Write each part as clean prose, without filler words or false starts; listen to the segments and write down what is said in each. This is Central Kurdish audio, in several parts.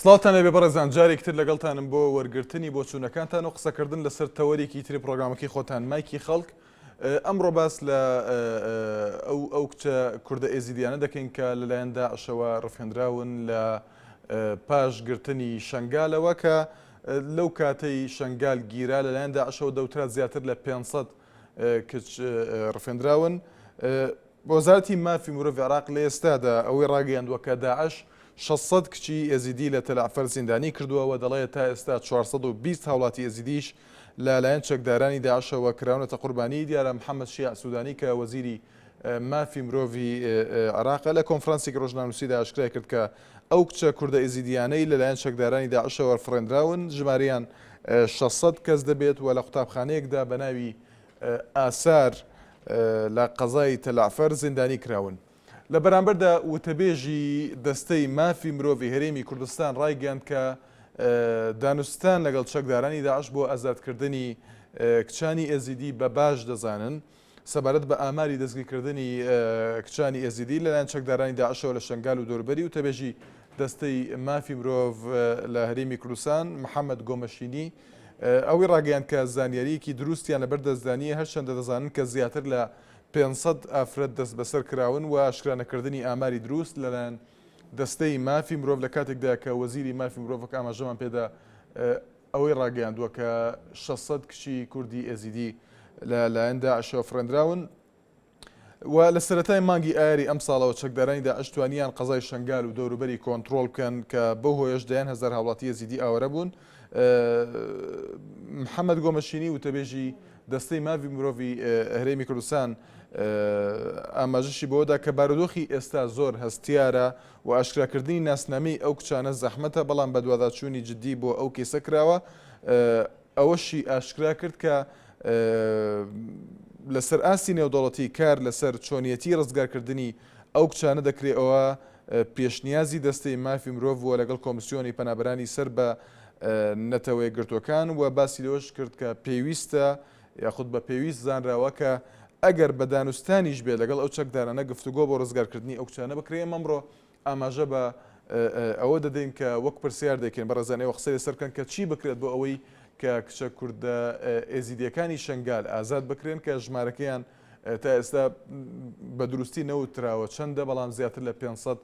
سڵاوتان لێبێ بەڕێزان جارێکی تر لەگەڵتانم بۆ وەرگرتنی بۆچوونەکانتان و قسەکردن لەسەر تەوەرێکی تری پرۆگرامەکەی خۆتان مایکی خەڵک ئەمڕۆ باس لە ئەو ئەو کچە کوردە ئێزیدیانە دەکەین کە لەلایەن داعشەوە ڕفێنراون لە پاش گرتنی شنگالەوە کە لەو کاتەی شنگال گیرا لەلایەن داعشەوە دەوترا زیاتر لە 500 کچ ڕفێنراون. وەزارەتی مافی مرۆڤی عێراق لە ئێستادا ئەوەی ڕاگەیاندووە کە داعش 600 کچی ئێزیدی لە تەلەعفەر زیندانی کردووە و دەڵێت تا ئێستا 420 هاوڵاتی ئێزیدیش لە لایەن چەکدارانی داعشەوە کراونەتە قوربانی. دیارە محەمەد شیاع سودانی کە وەزیری مافی مرۆڤی عێراقە لە کۆنفرانسێکی ڕۆژنامەنووسیدا ئاشکرای کرد کە ئەو کچە کوردە ئێزیدیانەی لەلایەن چەکدارانی داعشەوە فڕێندراون ژمارەیان 600 کەس دەبێت و لە قوتابخانەیەکدا بە ناوی ئاسار لە قەزای تەلەعفەر زیندانی کراون. لە بەرامبەردا وتەبێژی دەستەی مافی مرۆڤی هەرێمی کوردستان ڕایگەیاند کە دانوستان لەگەڵ چەکدارانی داعش بۆ ئازادکردنی کچانی ئێزیدی بە باش دەزانن. سەبارەت بە ئاماری دەستگیرکردنی کچانی ئێزیدی لەلایەن چەکدارانی داعشەوە لە شەنگال و دەوروبەری، وتەبێژی دەستەی مافی مرۆڤ لە هەرێمی کوردستان، محەمەد گۆمەشینی، ئەوەی ڕاگەیاند کە زانیارییەکی دروستیان لەبەر دەستدا نییە، هەرچەندە دەزانن کە زیاتر لە 500 ئافرەت دەستبەسەر کراون و ئاشکرانەکردنی ئاماری دروست لەلایەن دەستەی مافی مرۆڤ لە کاتێکدا کە وەزیری مافی مرۆڤ وەک ئاماژەمان پێدا ئەوەی ڕاگەیاندووە کە 600 کچی کوردی ئێزیدی لە لایەن داعشەوە فڕێندراون و لە سەرەتای مانگی ئایاری ئەمساڵەوە چەکدارانی داعش توانیان قەزای شنگال و دەوروبەری کۆنترۆڵ بکەن کە بەو هۆیەش دەیان هەزار هاوڵاتی ئێزیدی ئاوارە بوون. محەممەد گۆمەشینی وتەبێژی دەستەی ماڤی مرۆڤی هەرێمی کوردستان ئاماژەشی بەوەدا کە بارودۆخی ئێستا زۆر هەستیارە و ئاشکراکردنی ناسنامەی ئەو کچانە زەحمەتە، بەڵام بەدواداچوونی جددی بۆ ئەو کەیسە کراوە. ئەوەشی ئاشکرا کرد کە لەسەر ئاستی نێودەوڵەتی کار لەسەر چۆنیەتی ڕزگارکردنی ئەو کچانە دەکرێت، ئەوە پێشنیازی دەستەی مافی مرۆڤ بووە لەگەڵ کۆمسیۆنی پەنابەرانی سەر بە نەتەوەیەکگرتووەکان و باسی لەوەش کرد کە پێویستە یاخود بە پێویست زانراوە کە ئەگەر بە دانوستانیش بێت لەگەڵ ئەو چەکدارانە گفتوگۆ بۆ ڕزگارکردنی ئەو کچانە بکرێت. ئێمە ئەمڕۆ ئاماژە بە ئەوە دەدەین کە وەک پرسیار دەکەین بەڕێزان ئێوە قسەی لەسەر بکەن کە چی بکرێت بۆ ئەوەی کە کچە کوردە ئێزیدیەکانی شنگال ئازاد بکرێن کە ژمارەکەیان تا ئێستا بە دروستی نەوتراوە چەندە بەڵام زیاتر لە 500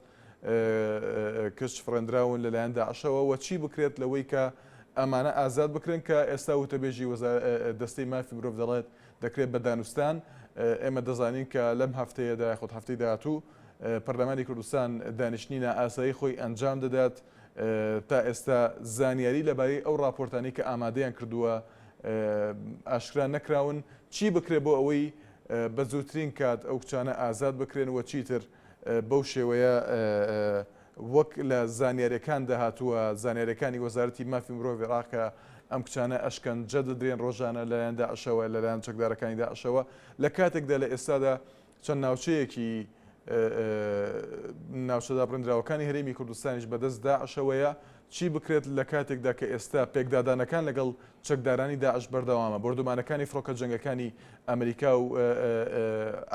کچ فڕێندراون لەلایەن داعشەوە و چی بکرێت لەوەی کە ئەمانە ئازاد بکرێن کە ئێستا وتەبێژی دەستەی مافی مرۆڤ دەڵێت دەکرێت بە دانوستان ئێمە دەزانین کە لەم هەفتەیەدا یاخود هەفتەی داهاتوو پەرلەمانی کوردستان دانیشتنی نائاسایی خۆی ئەنجام دەدات تا ئێستا زانیاری لەبارەی ئەو راپۆرتانەی کە ئامادەیان کردووە ئاشکرا نەکراون چی بکرێت بۆ ئەوەی بە زووترین کات ئەو کچانە ئازاد بکرێن و چیتر بەو شێوەیە وەک لە زانیاریەکاندا هاتووە، زانیاریەکانی وەزارەتی مافی مرۆڤی عێراق کە ئەم کچانە ئەشکەنجە دەدرێن ڕۆژانە لەلایەن داعشەوە لەلایەن چەکدارەکانی داعشەوە لە کاتێکدا لە ئێستادا چەند ناوچەیەکی ناوچە دابڕێندراوەکانی هەرێمی کوردستانیش بەدەست داعشەوەیە چی بکرێت لە کاتێکدا کە ئێستا پێکدادانەکان لەگەڵ چەکدارانی داعش بەردەوامە بۆردومانەکانی فڕۆکە جەنگەکانی ئەمریکا و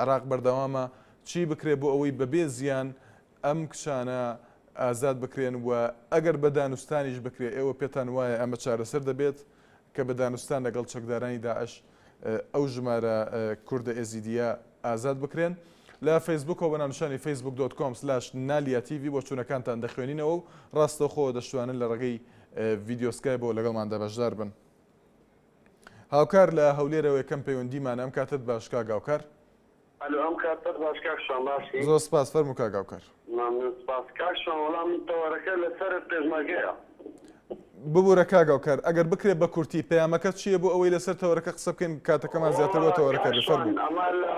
عێراق بەردەوامە چی بکرێت بۆ ئەوەی بەبێ زیان ئەم کچانە ئازاد بکرێن و ئەگەر بە دانوستانیش بکرێت ئێوە پێتان وایە ئەمە چارەسەر دەبێت کە بە دانوستان لەگەڵ چەکدارانی داعش ئەو ژمارە کوردە ئێزیدییە ئازاد بکرێن؟ لە فەیسبووکەوە بە ناونیشانی Facebook dot com slash نالیا تیڤی بۆچوونەکانتان دەخوێنینەوە و ڕاستەوخۆ دەشتوانن لە ڕێگەی ڤیدیۆ سکایپەوە لەگەڵماندا بەشدار بن. هاوکار لە هەولێرەوە یەکەم پەیوەندیمانە، ئەم کاتەت باش کاک هاوکار. ئەلۆ ئەم کاتەت باش کاک شوان باشی؟ زۆر سپاس فەرموو کاک هاوکار. مەمنون سپاس کاک شوان وەڵا من تەوەرەکە لەسەر پێشمەرگەیە. ببورە کاک هاوکار ئەگەر بکرێت بە کورتی پەیامەکەت چییە بۆ ئەوەی لەسەر تەوەرەکە قسە بکەین کاتەکەمان زیاتر بۆ وەڵا تەوەرەکە کاک بێ شوان فەرموو. ئەمە لە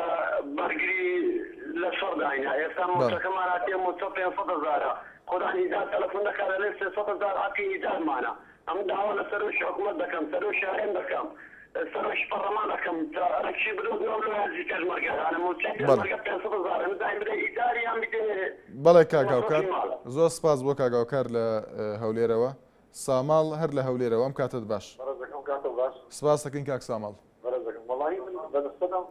بەرگری لە شەڕداینە ئێستا بەڵێ. موچەکەمان هاتیە موچە 500 هەزارە خودان ئیجار تەلەفون دەکات دەلێ 300 هەزار حەقی ئیجارمانە ئەمن داوا لە سەرۆکی حکومەت دەکەم، سەرۆکی هەرێم دەکەم، سەرۆکی پەڕلەمان دەکەم تا ئەرکی بدۆزنەوە لۆ هێزی پێشمەرگە، یانە موچەی بەڵێ. پێشمەرگە 500 هەزارە نزانین بدەی ئیجاری یان بدەی بەڵێ کاک هاوکار مەسرەفی ماڵە. زۆر سپاس بۆ کاک هاوکار لە هەولێرەوە. ساماڵ هەر لە هەولێرەوە ئەم کاتەت باش. بەڕێزەکەم کاتت باش. سپاس دەکەین کاک ساماڵ. بەڕێزەکەم وەڵاهی من بە نسبەتم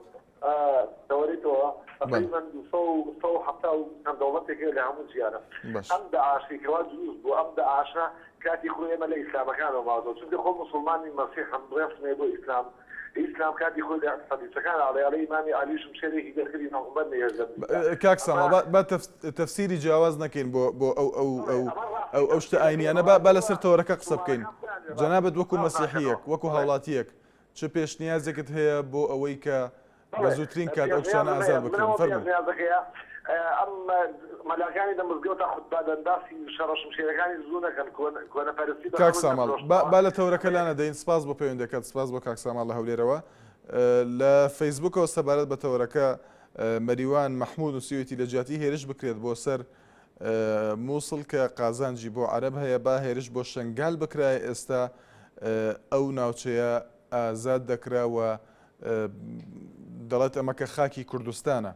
تەوەرەی تۆ تەقریبەن 270 و چەند دەوڵەتێک هەیە لە هەموو جیهانە باش. ئەم داعشەی کەوا دروست بوو ئەم داعشە. کاتی خۆی ئێمە لە ئیسلامەکانەوە ماوەتەوە چونکە خۆم موسڵمانی مەسیحم ڕێزم هەیە بۆ ئیسلام ئیسلام کاتی خۆی لە حەدیسەکان ئەڵێ ئەڵێ ئیمامی عەلی شمشێرێکی دەرکرد ئیمام عومەر نەیهێشت لە ئەمریکا کاک ساما ئەمە با با تەفسیری جیاواز نەکەین بۆ بۆ ئەو ئەو بەڵێ ئەو ئەمە ئەو ئەو ڕاستیەکە شتە تەفسیرەکەی ئاینیانە با با بەڵام لەسەر تەوەرەکە قسە بکەین موسڵمانەکان خۆیان لێ جەنابت ڕاستن وەکو ڕاست مەسیحییەک ناکەنەوە وەکو بەڵێ هاوڵاتییەک چ پێشنیازێکت هەیە بۆ ئەوەی کە بە بەڵێ زووترین کات ئەو کچانە پێشنیازم هەیە ئازاد بکرێن منەوە فەرموو. پێشنیازەکەیە ئەم مەلاکانی لە مزگەوتا خوتبە دەن باسی شەڕە شمشێرەکانی زوو نەکەن کۆنەپەرستی بە کاک خەڵک ساماڵ با نەفرۆشنەوە با لە تەوەرەکە ئەمە یەک. لانەدەین سپاس بۆ پەیوەندیەکەت سپاس بۆ کاک ساماڵ لە هەولێرەوە لە فەیسبووکەوە سەبارەت بە تەوەرەکە مەریوان مەحمود نووسیویەتی لە جیاتی هێرش بکرێت بۆ سەر مووسڵ کە قازانجی بۆ عەرەب هەیە با هێرش بۆ شەنگال بکرایە ئێستا ئەو ناوچەیە ئازاد دەکرا و دەڵێت ئەمە کە خاکی کوردستانە.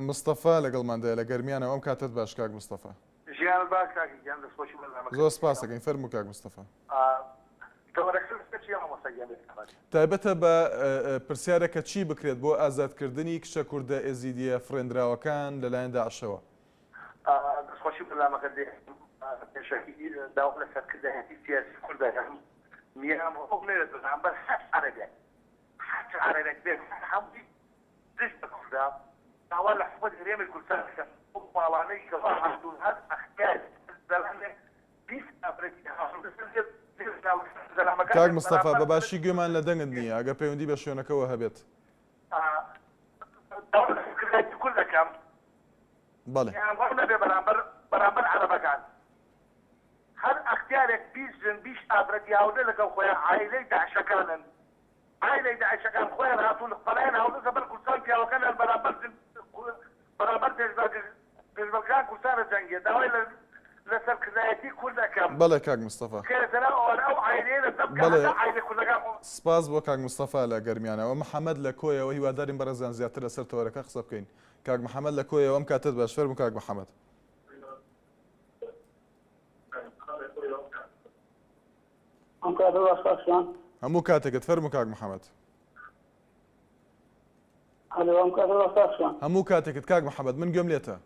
مستەفا لەگەڵماندایە لە گەرمیانەوە ئەم کاتەت باش کاک مستەفا. ژیانت باش کاکە گیان دەستخۆشی بەرنامەکەت زۆر دەکەم. سپاسەکەین فەرموو کاک مستەفا. تەوەرەکە لەسەر چیە مامۆستا گیان بێ زەحمەت؟ تایبەتە بە پرسیارە کە چی بکرێت بۆ ئازادکردنی کچە کوردە ئێزیدیە فڕێندراوەکان لەلایەن داعشەوە؟ دەستخۆشی بەرنامەکەت دەکەم. پێشەکی داوا لە سەرکردایەتی سیاسی کورد دەکەم میان ڕۆڵ نەبێت بەرامبەر هەر عەرەبێک هەر عەرەبێک بێت هەر هەمووی دژ بە کوردە داوا لە حکومەتی هەرێمی کوردستان دەکەم ئەو ماڵانەی کە وا هاتوون هەر ئەختیار زەلامێک 20 ئافرەتی هاوردە کاک مستەفا بە باشی گوێمان لە دەنگت نییە ئەگەر پەیوەندی بە شوێنەکەوە هەبێت. داوا لە سەرکردایەتی کورد دەکەم بەڵێ. یان ڕەو نەبێ بەرامبەر بەرامبەر عەرەبەکان هەر ئەختیارێک 20 ژن 20 ئافرەتی هاوردە لەگەڵ خۆیان عایلەی داعشەکانن عایلەی داعشەکان خۆیان هاتوون پەنایان هاوردەتە بەر کوردستان پیاوەکانیان بەرامبەر ژن بەرامبەر پێشمەرگە پێشمەرگەکان کوردستانە جەنگێ داوای لە لە سەرکردایەتی کورد ئەکەم بەڵێ کاک مستەفا. بخێرێتە ناو ئەوانە ئەو عایلەیە لە دەم کە بەڵێ هەتا عایلە کوردەکان خۆ سپاس بۆ کاک مستەفا لە گەرمیانەوە. محەمەد لە کۆیەوە هیوادارین بەڕێزان زیاتر لەسەر تەوەرەکە قسە بکەین. کاک محەمەد لە کۆیەوە ئەم کاتەت باش فەرموو کاک محەمەد. ئەم کاتە باش کاک شوان. هەموو کاتێکت فەرموو کاک محەمەد. ئەلۆ ئەم کاتە باش کاک شوان. هەموو کاتێکت کاک محەمەد من گوێم لێتە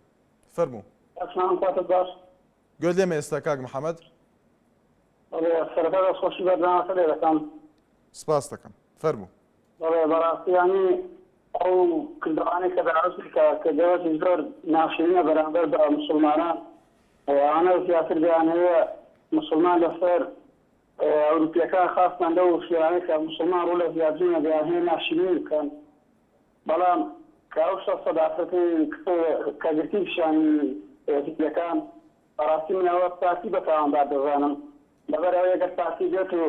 فەرموو. کاک شوان ئەم کاتەت باش. گوێت لێمە ئێستا کاک محەمەد؟ بەڵێ سەرەتا دەستخۆشی بەرنامەکە لێ دەکەم. سپاست دەکەم فەرموو. بەڵێ بەڕاستی یانی ئەو کردەوانەی کە داعش دەیکا کردەوەکی زۆر ناشرینە بەرامبەر بە موسڵمانان ئەوانە زیاتر دەیانهەوێ موسڵمان لەسەر ئەوروپیەکان خاستان لەو شوێنانەی کە موسڵمان ڕوو لە زیادبوونە دەیانهەوێ ناشرینی بکەن بەڵام کە ئەو 600 ئافرەتەی کە گرتی پیشانی ئێزیدیەکان بەڕاستی من ئەوە پارتی بە تاوانبار دەزانم لەبەر ئەوەی گەر پارتی بێت و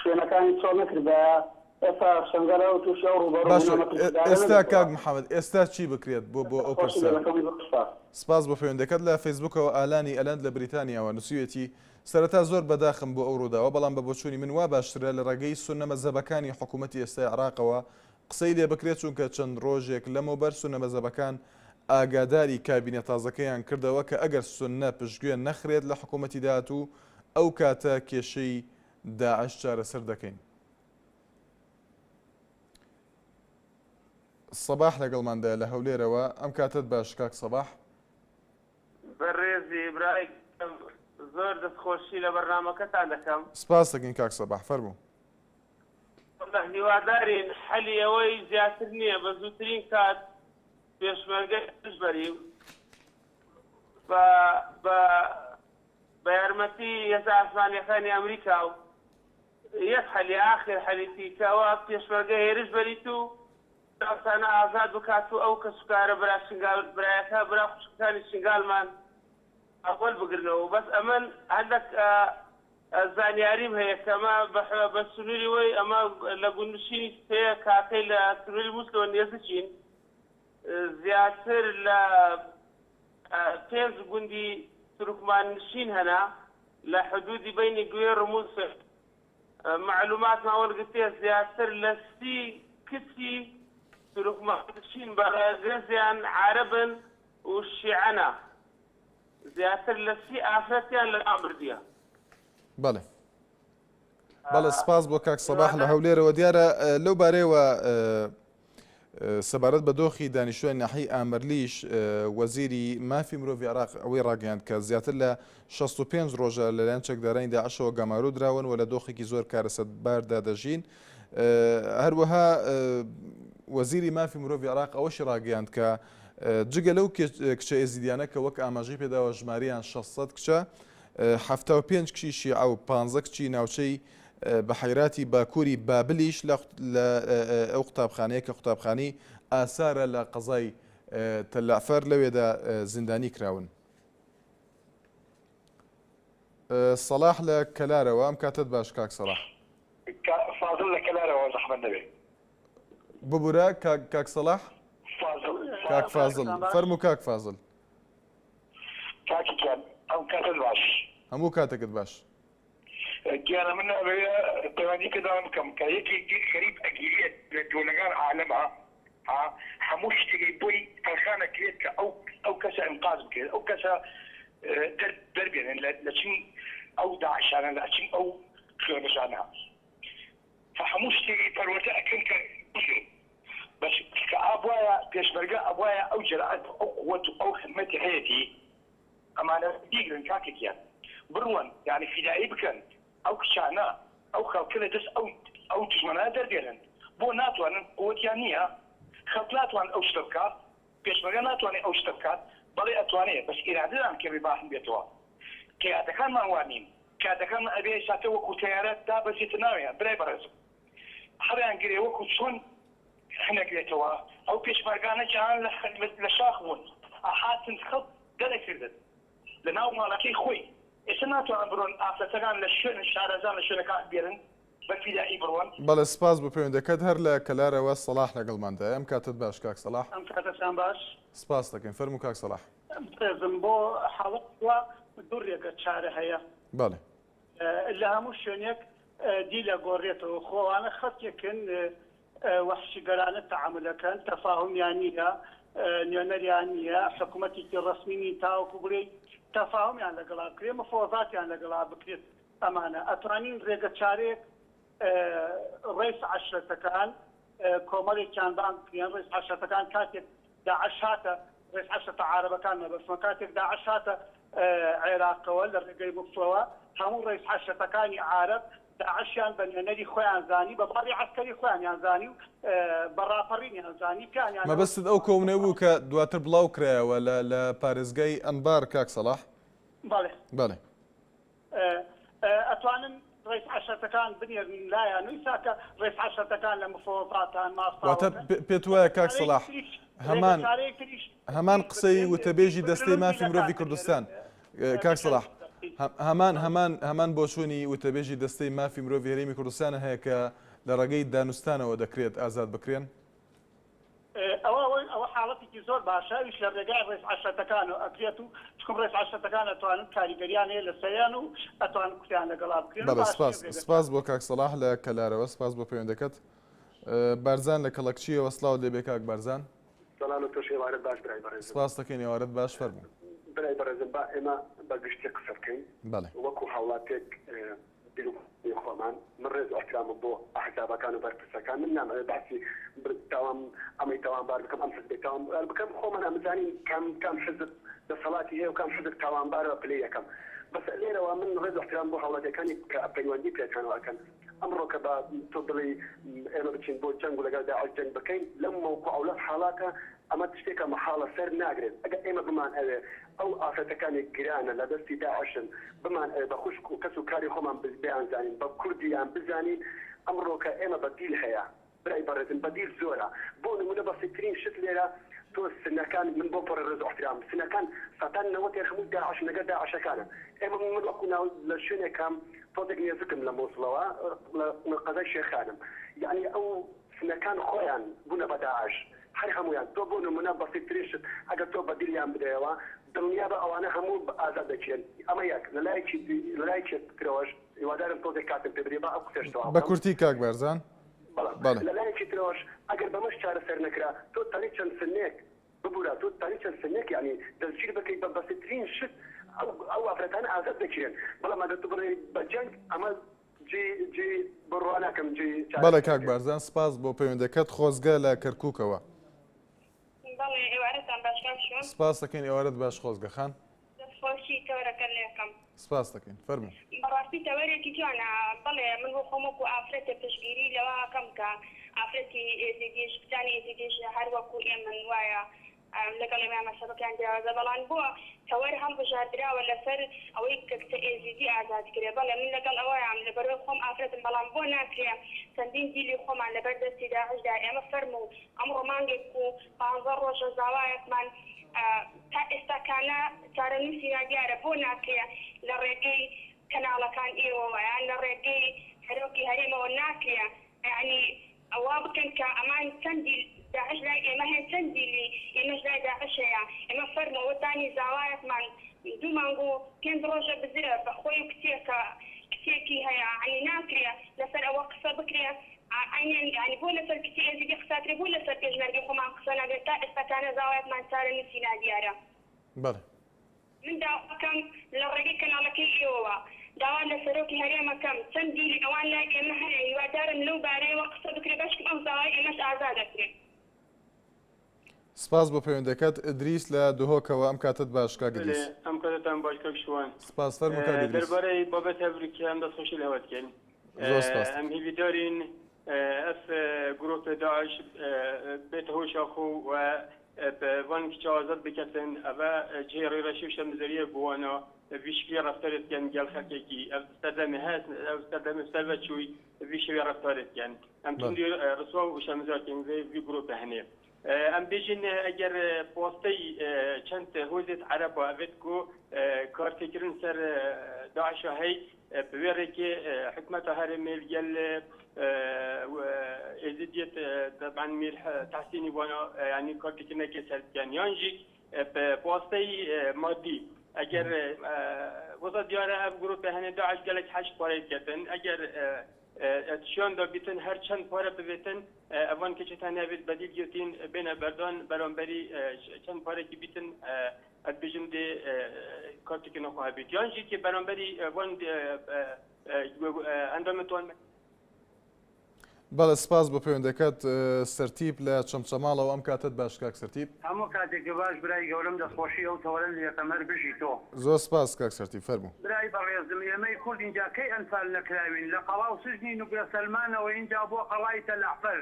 شوێنەکانی چۆڵ نەکردایە ئێستا شەنگال ئەو تووشی ئەو ڕووبەڕوو باشە بوونە مەترسیدارە ئێستا نەبێتەوە. کاک محمد ئێستا چی بکرێت بۆ بۆ ئەو خۆشی پرسە؟ لێ دەکەم زۆر سوپاس. سپاس بۆ پەیوەندەکەت. لە فەیسبوکەوە ئالانی ئەلەند لە بریتانیاوە نوسیویەتی، سەرەتا زۆر بەداخم بۆ ئەو ڕووداوە، بەڵام بە بۆچوونی من وا باشترە لە ڕێگەی سوننە مەزهەبەکانی حکوومەتی ئێستای عێراقەوە قسەی لێ بکرێت چونکە چەند ڕۆژێک لەمەوبەر سوننە مەزهەبەکان ئاگاداری کابینە تازەکەیان کردەوە کە ئەگەر سوننە پشتگوێ نەخرێت لە حکوومەتی داهاتوو ئەو کاتە کێشەی داعش چارەسەر دەکەین. سەباح لەگەڵماندایە لە هەولێرەوە، ئەم کاتەت باش کاک سەباح. بەڕێزی برای گەورەم زۆر دەستخۆشی لە بەرنامەکەتان دەکەم. سپاست دەکەین کاک سەباح، فەرموو. وەڵا هیوادارین حەلی ئەوەی زیاتر نییە بە زووترین کات پێشمەرگە دژبەری و بە بە بە یارمەتی هێزە ئاسمانیەکانی ئەمریکا و یەک حەلی ئاخر حەلیتی کە ئەوە پێشمەرگە هێرش بەریت و ناوچانە ئازاد بکات و ئەو کەسوکارە برا شنگال برایەکە برا خوشکەکانی شنگالمان ئەوەل بگرنەوە بەس ئەمن هەندەک زانیاریم هەیە کە ئەمە بە سنووری وەی ئەمە لە گوندنشینی سێ کاکەی لە سنووری موسلەوە نێزیکین زیاتر لە پێنج گوندی تورکمان نشین هەنە لە حدودی بەینی گوێڕ و موسل مەعلوماتمان وەرگرتیە زیاتر لە 30 کچی تورکمان نشین بە ڕەگەزیان عەرەبن و شیعەنە زیاتر لە 30 ئافرەتیان لە ناو بردیە. بەڵێ بەڵێ سپاس بۆ کاک سەباح لە هەولێرەوە دیارە لەو بارەیەوە. سەبارەت بە دۆخی دانیشتوانی ناحیەی ئامرلیش، وەزیری مافی مرۆڤی عێراق ئەوەی ڕاگەیاند کە زیاتر لە 65 ڕۆژە لەلایەن چەکدارانی داعشەوە گەمارۆ دراون و لە دۆخێکی زۆر کارەسەتباردا دەژین. هەروەها وەزیری مافی مرۆڤی عێراق ئەوەشی ڕاگەیاند کە جگە لەو کچە ئێزیدیانە کە وەک ئاماژەی پێداوە ژمارەیان 600 کچە، 75 کچی شیعە و 15 کچی ناوچەی بەحەیراتی باکووری بابلیش لە ئەو قوتابخانەیە کە قوتابخانەی ئاسارە لە قەزای تەلەعفەر لەوێدا زیندانی کراون. سەڵاح لە کەلارەوە ئەم کاتەت باش کاک سەڵاح. فازل لە کەلارەوە زەحمەت نەبێ. ببورە کاک کاک سەڵاح؟ فازل. کاک فازل فەرموو کاک فازل. کاکی گیان ئەم کاتەت باش. هەموو کاتێکت باش. گیانە من ئەمەوێ پەیوەندی پێدان بکەم کە یەکێک خەریک ئەگیرێت لە دۆلەگان عالەما ها هەموو شتێک بۆی تەرخان ئەکرێت کە ئەو ئەو کەسە ئینقاز بکرێت ئەو کەسە دەر دەربێنن لە چنگ ئەو داعشانە لە چنگ ئەو خوێنڕژانە هەموو شتێکی پەروەردە ئەکەن کە بگرن بەس کە ئابوایە پێشمەرگە ئەبوایە ئەو جەرئەت و ئەو قوەت و ئەو همەتی هەیەتی ئەمانە بیگرن کاکە گیان بڕۆن یانی فیدایی بکەن ئەو کچانە ئەو خەڵکە لە دەست ئەو ئەو دوژمنانە دەربێنن بۆ ناتوانن قوتیان نییە خەڵک ناتوان ئەو شتە بکا پێشمەرگە ناتوانێ ئەو شتە بکات بەڵێ ئەتوانێ بەس ئیرادەدان کەمێ باهم بێتەوە قیادەکانمان وا نین قیادەکانمان ئەبێ ساتە وەکو تەیارە دابەزێتە ناویان برای بەڕێزم هەڵیان گرێ وەکو چۆن هەنەگرێتەوە ئەو پێشمەرگانە جاران لە شاخ بوون ئەهاتن خەڵک دەرەکردن لە ناو ماڵەکەی خۆی ئێستا ناتوانن بڕۆن ئافرەتەکان لە شوێن شارەزان لە شوێنەکان بێرن بە فیدائی بڕۆن. بەڵێ سپاس بۆ پەیوەندەکەت هەر لە کەلارەوە سەڵاح لەگەڵماندایە ئەم کاتەت باش کاک سەڵاح. ئەم کاتەتان باش. سپاست دەکەین فەرموو کاک سەڵاح. بەڕێزم بۆ حاڵەتی وا دوو رێگە چارە هەیە. بەڵێ. لە هەموو شوێنێک دیل ئەگۆڕێتەوە خۆ ئەوانە خەڵکێکن وەحشیگەرانە تەعامول ئەکەن تەفاهومیان نییە نوێنەریان نییە حکوومەتێکی ڕەسمی نین تاوەکو بڵێی تەفاهومیان لەگەڵا بکرێت مفاوەزاتیان لەگەڵا بکرێت ئەمانە ئەتوانین ڕێگە چارەیەک ڕێس عەشرەتەکان کۆمەڵێکیان بانگ بکرێن ڕێس عەشرەتەکان کاتێک داعش هاتە ڕێس عەشرەتە عارەبەکان مەبەستمە کاتێک داعش هاتە عێراقەوە لە ڕێگەی موسڵەوە هەموو ڕێس عەشرەتەکانی عارەب داعشیان بە نوێنەری خۆیان زانی بە باڵی عەسکەری خۆیانیان زانی و بە ڕاپەڕینیان زانی پیانیان مەبەستت ئەو کۆبوونەوە بوو کە دواتر بڵاو کرایەوە لە لە پارێزگای ئەنبار کاک سەڵاح؟ بەڵێ. بەڵێ. ئەتوانن ڕەیس عەشرەتەکان بنێرن لایان و ئیستا کە ڕەیس عەشرەتەکان لە مفەوەزاتان واتە ماستاوەکەن پێت وایە کاک سەڵاح هەمان چارەیەک تریش هەمان قسەی بکرێن وتەبێژی دەستەی بگرن و مافی مرۆڤی دیلەکان کوردستان بنێرن کاک سەڵاح بکەن هەمان هەمان هەمان بۆچوونی وتەبێژی دەستەی مافی مرۆڤی هەرێمی کوردستانە هەیە کە لە ڕێگەی دانوستانەوە دەکرێت ئازاد بکرێن؟ ئەوە ئەوە حاڵەتێکی زۆر باشە ئەویش لە ڕێگای ڕێز عەشرەتەکانەوە ئەکرێت و چکم ڕێز عەشرەتەکان ئەتوانن کاریگەریان هەیە لەسەریان و ئەتوانن قسەیان لەگەڵا بکرێن و بەڵێ باشترین سپاس ڕێگە سپاس بۆ کاک سەڵاح لە کەلارەوە سپاس بۆ پەیوەندەکەت بارزان لە کەڵەکچیەوە سڵاوت لێبێ کاک بارزان. سڵاو لە تۆش ئێوارەت باش برای بەڕێزم. سپاست دەکەین ئێوارەت باش فەرموو. برای بەڕێزم با ئێمە بە گشتی قسە بکەین بەڵێ. وەکو هاوڵاتێک بیر و بۆچوونی خۆمان، من ڕێز و ئیحترامم بۆ ئەحزابەکان و بەرپرسەکان، من نامەوێ باسی تاوان ئەمەی تاوانبار بکەم ئەم حزبەی تاوانبار بکەم، خۆمان ئەمزانین کام کام حزب دەسەڵاتی هەیە و کام حزب تاوانبارە بە پلەی یەکەم، بەس لێرەوە من ڕێز و ئیحترام بۆ هاوڵاتیەکانی کە پەیوەندی پێکانەوە ئەکەن، ئەمڕۆ کە بە تۆ بڵێی ئێمە بچین بۆ جەنگ و لەگەڵ داعش جەنگ بکەین لەم مەوقع و لەم حاڵاتە ئەمە شتێکە مەحاڵە سەر ناگرێت ئەگەر ئێمە بمان ئەوێ ئەو ئافرەتەکانی گرانە لە دەستی داعشن بمان ئەوێ بە خوشک و کەس و کاری خۆمان بیانزانین بە کوردیان بزانین ئەمڕۆکە ئێمە بەدیل هەیە برای بەڕێزم بەدیل زۆرە بۆ نمونە بەسیترین شت لێرە تۆ سنەکان من بۆ پەڕی ڕێز و ئیحترام سنەکان سەتا نەوەتیان هەمووی داعشن لەگەر داعشەکانن ئێمە من وەکو ناو لە شوێنێکام تۆزێک نێزکم لە مۆسڵەوە لە قەزای شێخانم یەعنی ئەو سنەکان خۆیان بونە بە داعش هەر هەموویان تۆ بۆ نمونە بەسیترین شت ئەگەر تۆ بەدیلیان بدەیەوە دڵنیابە ئەوانە هەموو ئازاد دەکرێن ئەمە یەک لەلایەکی لەلایەکی ترەوەش هیوادارم تۆزێک کاتم پێ بدەی با ئەو قسەیەش تەواو بە بکەم. کورتی کاک بارزان. بەڵام بەڵێ. لە لایەکی ترەوەش ئەگەر بەمەش چارەسەر نەکرا تۆ تانی چەند سنێک ببورە تۆ تانی چەند سنێک یانی دەستگیر بکەیت بە بەسیترین شت ئەو ئەو ئافرەتانە ئازاد دەکرێن بەڵام ئەگەر تۆ بڵێی بە جەنگ ئەمە. جی جی بڕوا ناکەم جی بەڵێ کاک بارزان سپاس بۆ پەیوەندەکەت خۆزگە لە کەرکوکەوە. بەڵێ ئێوارەتان باش کاک شوان. سپاس دەکەین ئێوارەت باش خۆزگە خان. دەست خۆشی تەوەرەکە لێکەم. سپاس دەکەین فەرموو. بەڕاستی تەوەرێکی جوانە بەڵێ من بۆ خۆم وەکو ئافرەتێ پشتگیری لەوە ئەکەم کە ئافرەتی ئێزیدیش کچانی ئێزیدیش هەر وەکو ئێمەن وایە لەگەڵ ئێمە مەسەبەکەیان جیاوازە بەڵام بۆ تەوەر هەڵبژاردراوە لەسەر ئەوەی کە کچە ئێزیدی ئازاد کرێ بەڵێ من لەگەڵ ئەوەیام لەبەرئەوەی خۆم ئافرەتم بەڵام بۆ ناکرێ چەندین دیلی خۆمان لەبەر دەستی داعشدا ئێمە فەرموو ئەمڕۆ مانگێک و پانزە ڕۆژە زاوایەکمان تا ئێستا کانە چارەنووسی نادیارە بۆ ناکرێ لە ڕێگەی کەناڵەکان ئێوەوە یان لە ڕێگەی سەرۆکی هەرێمەوە ناکرێ یانی وا بکەن کە ئەمان چەند دیل داعش لای ئێمە هەیە چەند دیلی ئێمەش لای داعش هەیە ئێمە فەرموو وەتانی زاوایەکمان دوو مانگ و پێنج ڕۆژە بزرە بە خۆی و کچێکە کچێکی هەیە یانی ناکرێ لەسەر ئەوە قسە بکرێ عەینەن یانی بۆ لەسەر کچی ئێزیدی قسە ئەکرێ بۆ لەسەر پێشمەرگەی خۆمان قسە ناکرێ تا ئێستا کانە زاوایەکمان چارەنووسی نادیارە. بەڵێ. من داواکەم لە ڕێگەی کەناڵەکەی ئێوەوە داوا لە سەرۆکی هەرێم ئەکەم چەند دیلی ئەوان لای ئێمە هەیە هیوادارم لەو بارەیەوە قسە بکرێ بەشکم ئەو زاوای ئێمەش ئازاد ئەکرێ. سپاس بۆ پەیوەندەکەت ئیدریس لە دهۆکەوە ئەم کاتەت باش کاک بەلێ ئیدریس. ئەم کاتەتان باش کاک شوان. سپاس فەرموو کاک ئیدریس. دەربارەی بابەت هەڤریکە ئەم دەستخۆشی لە هەوە دکەین. زۆر سپاس. ئەم هیڤیدارین ئەف گروپ داعش بێتە هۆشا خو و ڤان کچا ئازاد بکەتن ئەڤە جێ ڕێڕەشی و شەرمزەریە بوانا ڤی شکلی ڕەفتارێ دکەن گەل خەلکێکی ئەڤ سەردەمێ هەس ئەڤ سەردەمێ سەرڤە چوی ڤی شێوێ ڕەفتارێ دکەن ئەم توندی ڕسوا و شەرمزار کەین ڤێ ڤی گروپە هەنێ ئەم بێژین ئەگەر پۆستەی چەند هۆزێت عەرەبا ئەڤێت کو کارتێکردن سەر داعشا هەی بوێ ڕێکێ حکومەتا هەرێمێ گەل ئێزیدیەت تەبعەن میر تەحسینی وانا یانی کارتێکردنەکێ سەر بکەن یان ژی پۆستەی مادی ئەگەر وەزا دیارە ئەv گروپە هەنێ داعش گەلێک حەشد پارەی کردن ئەگەر شیان دا بیتن هەر چەند پارە ببێتن ئەوان کچتان نەبێت بەدیل گرتین بێنە بەردان بەرامبەری چەند پارێکی بیتن ئەت بێژم دێ کارتێکی نەخۆ هەبێت یان ژێکی بەرامبەری وان ئەندامتوان بەڵێ سپاس بۆ پەیوەندەکەت سەرتیپ لە چەمچەماڵەوە ئەم کاتەت باش کاک سەرتیپ. هەموو کاتێکت باش برای گەورەم دەستخۆشی ئەو تەوەرەم لێکەم هەر بژی تۆ. زۆر سپاس کاک سەرتیپ فەرموو. برای بەڕێزم ئێمەی کورد ئینجا کەی ئەنفال نەکراوین لە قەڵا و سجنی نوگرە سەلمانەوە ئینجا بۆ قەڵای تەلەعفەر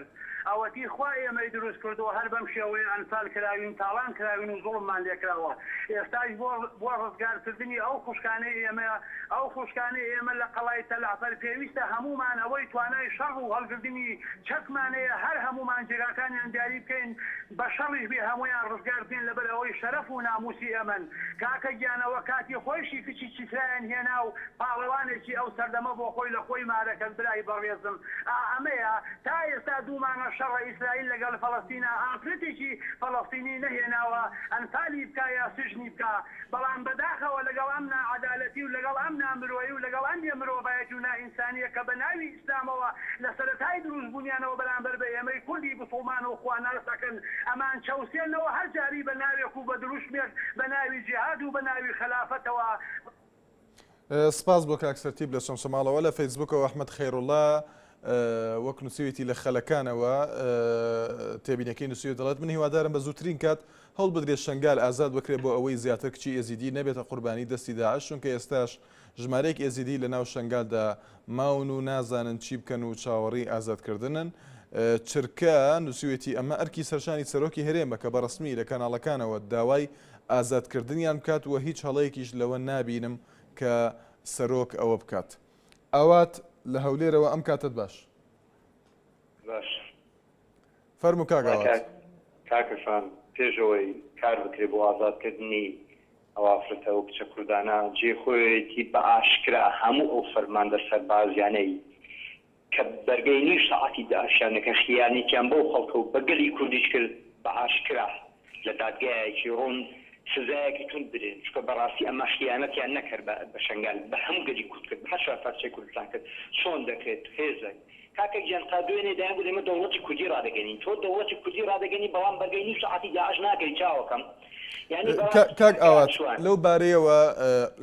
ئەوەتی خوا ئێمەی دروست کردووە هەر بەم شێوەیە ئەنفال کراوین تاڵان کراوین و زوڵممان لێکراوە ئێستاش بۆ بۆ ڕزگار کردنی ئەو خوشکانەی ئێمە ئەو خوشکانەی ئێمە لە قەڵای تەلەعفەر پێویستە هەموومان ئەوەی توانای شەڕ و هەڵگردنی چەکمان هەیە هەر هەموومان جێگاکانیان دیاری بکەین بە شەڕیش بێ هەموویان ڕزگار بکەین لەبەر ئەوەی شەرەف و ناموسی ئێمەن کاکە گیان ئەوە کاتی خۆیشی کچی چیترایان هێنا و پاڵەوانێکی ئەو سەردەمە بۆ خۆی لە خۆی مارە کرد برای بەڕێزم ئا ئەمەیە تا ئێستا دوو مانگە شەڕە ئیسرائیل لەگەڵ فەڵەستینا ئافرەتێکی فەڵەستینی نەهێناوە ئەنفالی بکا یا سجنی بکا بەڵام بەداخەوە لەگەڵ ئەم ناعەدالەتی و لەگەڵ ئەم نامرۆیی و لەگەڵ ئەم بێ مرۆڤایەتی و نائینسانیە کە بە ناوی ئیسلامەوە لە سەرەتای دروست بوونیانەوە بەرامبەر بە ئێمەی کوردی بسوڵمان و خواناس ئەکەن ئەمان چەوسێنەوە هەر جاری بە ناوێک و بە دروشمێک بە ناوی جیهاد و بە ناوی خەلافەتەوە سپاس بۆ کاک سەرتیپ لە چەمچەماڵەوە لە فەیسبوکەوە ئەحمەد خەیڕوڵا وەک نووسیوێتی لە خەلەکانەوە تێبینەکەی نووسیوە دەڵێت من هیوادارم بە زووترین کات هەوڵ بدرێت شنگال ئازاد بکرێت بۆ ئەوەی زیاتر کچی ئێزیدی نەبێتە قوربانی دەستی داعش چونکە ئێستاش ژمارەیەک ئێزیدی لە ناو شنگالدا ماون و نازانن چی بکەن و چاوەڕێی ئازادکردنن چرکە نووسیوێتی ئەمە ئەرکی سەرشانی سەرۆکی هەرێمە کە بە ڕەسمی لە کەناڵەکانەوە داوای ئازادکردنیان بکات و هیچ هەڵەیەکیش لەوە نابینم کە سەرۆک ئەوە بکات. ئاوات لە هەولێرەوە ئەم کاتەت باش. باش. فەرموو کاک ئاوات. کاکە شوان پێش ئەوەی کار بکرێ بۆ ئازادکردنی ئەو ئافرەتە و کچە کوردانە جێی خۆیەتی بە ئاشکرا هەموو ئەو فەرماندە سەربازیانەی کە بەرگەی نیو سەعاتی داعشیان نەکرد، خیانەتیان بەو خەڵکە و بە گەلی کوردیش کرد، بە ئاشکرا لە دادگایەکی ڕوون سزایەکی توند بدرێن، چونکە بەڕاستی ئەمە خیانەتیان نەک هەر بە شەنگال، بە هەموو گەلی کورد کرد، بە هەر چوار پارچەی کوردستان کرد، چۆن دەکرێت هێزێک. کاکە گیان تا دوێنێ دەیانگوت ئێمە دەوڵەتی کوردی ڕادەگەنین، تۆ دەوڵەتی کوردی ڕادەگەنی بەڵام بەرگەی نیو سەعاتی داعش ناگری چاوەکەم، یانی بەڕاستی کاک ئاوات شوان. لەو بارەیەوە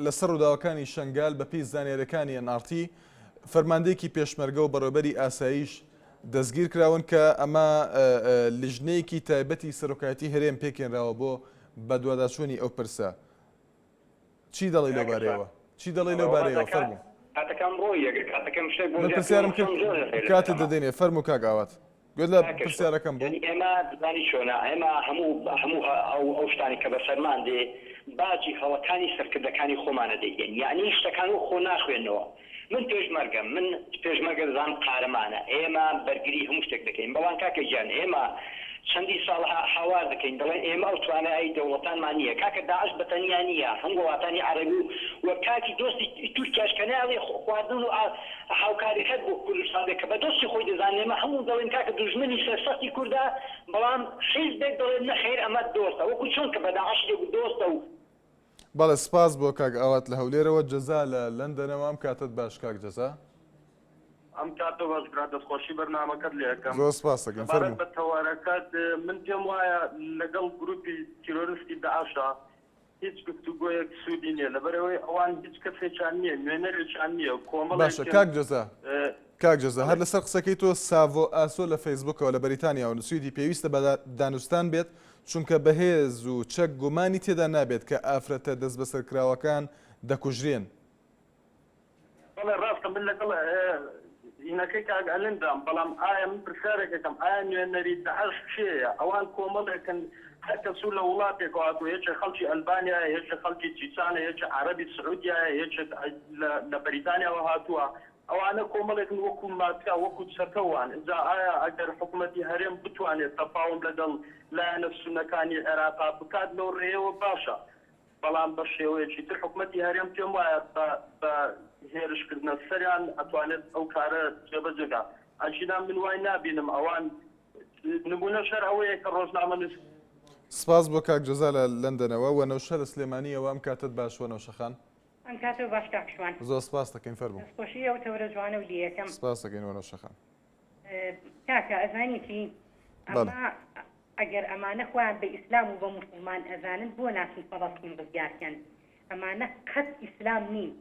لەسەر ڕووداوەکانی شەنگال بەپێی زانیاریەکانی ئێن ئاڕ تی. فەرماندەیەکی پێشمەرگە و بەڕێوەبەری ئاسایش دەستگیر کراون کە ئەمە لیژنەیەکی تایبەتی سەرۆکایەتی هەرێم پێکهێنراوە بۆ بەدواداچوونی ئەو پرسە. چی دەڵێی لەو بارەیەوە؟ چی دەڵێی لەو بارەیەوە؟ فەرموو. کاتەکەم ڕۆی ئەگەر کاتەکەم شتێک بۆ من زیاد پرسیارم بکەم کرد زۆر لە خێرت کاتت دەکەم. دەدەینێ فەرموو کاک ئاوات. گوێت لە کاکە شوان پرسیارەکەم بوو؟ یانی ئێمە دەزانی چۆنە ئێمە هەموو هەموو ئەو ئەو شتانەی کە بەسەرمان دێ باجی هەڵەکانی سەرکردەکانی خۆمانە دەیدەین یانی شتەکان وەک خۆ ناخوێنەوە من پێشمەرگەم من پێشمەرگە دەزانم قارەمانە ئێمە بەرگری هەموو شتێک دەکەین بەڵام کاکە گیان ئێمە چەندین ساڵە هاوار دەکەین دەڵێن ئێمە ئەو توانایەی دەوڵەتانمان نییە کاکە داعش بە تەنیا نییە هەم وڵاتانی عەرەبی و و کاکی دۆستی تورکیاش کە نایەڵێ خواردن و هاوکاری هەر بۆ کوردستان بێت کە بە دۆستی خۆی دەزانێ ئێمە هەموو دەڵێن کاکە دوژمنی سەرسەختی کوردە بەڵام حیزبێک دەڵێت نەخێر ئەمە دۆستە وەکو چۆن کە بە داعشی دەگوت دۆستە و بەڵێ سپاس بۆ کاک ئاوات لە هەولێرەوە، جەزا لە لەندەنەوە، ئەم کاتەت باش کاک جەزا. ئەم کاتە باش برا دەستخۆشی بەرنامەکەت لێ ئەکەم. زۆر سپاست دەکەین سەبارەت فەرموو. بە تەوەرەکەت من پێم وایە لەگەڵ گروپی تیرۆرستی داعشا هیچ گفتوگۆیەک سوودی نییە لەبەرئەوەی ئەوان هیچ کەسێکیان نییە نوێنەرێکیان نییە باشە کۆمەڵێکن کاک جەزا کاک جەزا هەر بەڵێ. لەسەر قسەکەی تۆ ساڤۆ ئاسۆ لە فەیسبوکەوە لە بەریتانیاوە نوسیویەتی پێویستە بە دانوستان بێت چونکە بەهێز و چەک گومانی تێدا نابێت کە ئافرەتە دەستبەسەرکراوەکان دەکوژرێن. بەڵێ ڕاستە من لەگەڵ هینەکەی کاک ئەلندام بەڵام ئایا من پرسیارێک ئەکەم ئایا نوێنەری داعش کێیە ئەوان کۆمەڵێکن هەر کەس و لە وڵاتێکەوە هاتووە یەکێک خەڵکی ئەلبانیایە یەکێک خەڵکی چیچانە یەکێک عەرەبی سعودیایە یەکێک لە بەریتانیاوە هاتووە ئەوانە کۆمەڵێکن وەکو مافیا وەکو چەتە وان ئینجا ئایا ئەگەر حکومەتی هەرێم بتوانێت تەفاوم لەگەڵ لایەنە سوننەکانی عێراقا بکات لەو ڕێیەوە باشە بەڵام بە شێوەیەکی تر حکومەتی هەرێم پێم وایە بە بە هێرش کردنە سەریان ئەتوانێت ئەو کارە جێبەجێ کا ئەگینا من وای نابینم ئەوان نمونەش هەر ئەوەیە کە ڕۆژنامەنووس سپاس بۆ کاک جەزا لە لەندەنەوە. وەنەوشە لە سلێمانییەوە ئەم کاتەت باش وەنەوشە خان. ئەم کاتەو باش کاک شوان. زۆر سپاست دەکەین فەرموو. دەستخۆشی ئەو تەورە جوانەو لێیەکەم. سپاست دەکەین وەنەوشە خان. کاکە ئەزانی چی بەڵێ. ئەمە ئەگەر ئەمانە خۆیان بە ئیسلام و بە موسڵمان ئەزانن بۆ ناچن فەڵەستین ڕزگار کەن ئەمانە قەت ئیسلام نین